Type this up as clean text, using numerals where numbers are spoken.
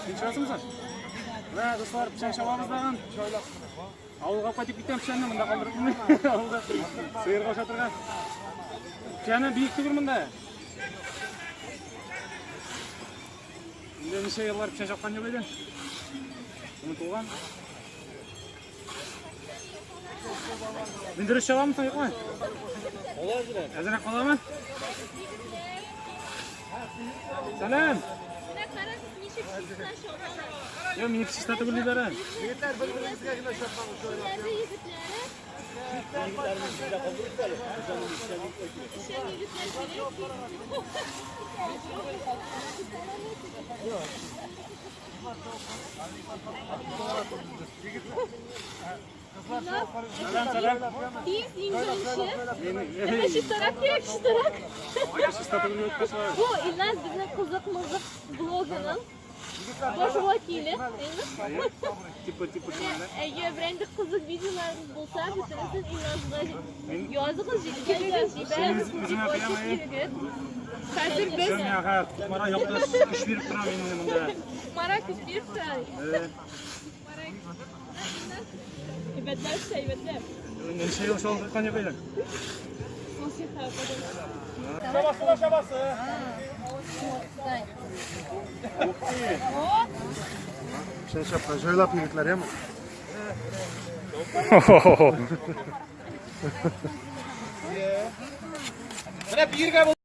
Син чыгасыңмы соң? Менә, дуслар, печән чабабыз тагын. Авылга кайтып китәм печәнне, монда калдырып булмый. Авылда сыерга ашатырга. Печәне биек түгел монда. Инде ничә еллар печән чапкан юк иде. Онытылган. Мин дөрес чабамы соң, юкмы? Әзрәк каламы? Сәлам! Менә карагыз, ничек чиста чабалар. Йо, минеке чиста түгел диләр. ә. Егетләр бер-берегезгә генә чапмагыз. Шуларны егетләре. Эшчән егетләр кирәк. Сәлам, сәлам. Тиз иңдерүче. Әмма чистарак кирәк, чистарак. Чиста түгел дип әйтәсең. Бу Илназ безнең кызык-мызык блогының баш вәкиле. Әйме? Типа, типа шунда. Әгәр берәр кызык видеоларыгыз булса, бөтенесен Илназга языгыз, җибәрегез, җибәрегез. Үземә кыям, әйе. Егет. Хәзер без Син ага, Кукмара якташ көч биреп тора мине монда. Кукмара көч биреп тора. Әйбәтләп, әйбәтләп. Ничә ел шул кайткан юк идең? Чабасы да чабасы. Печән чапкан җайлап егетләр, яме? Менә биергә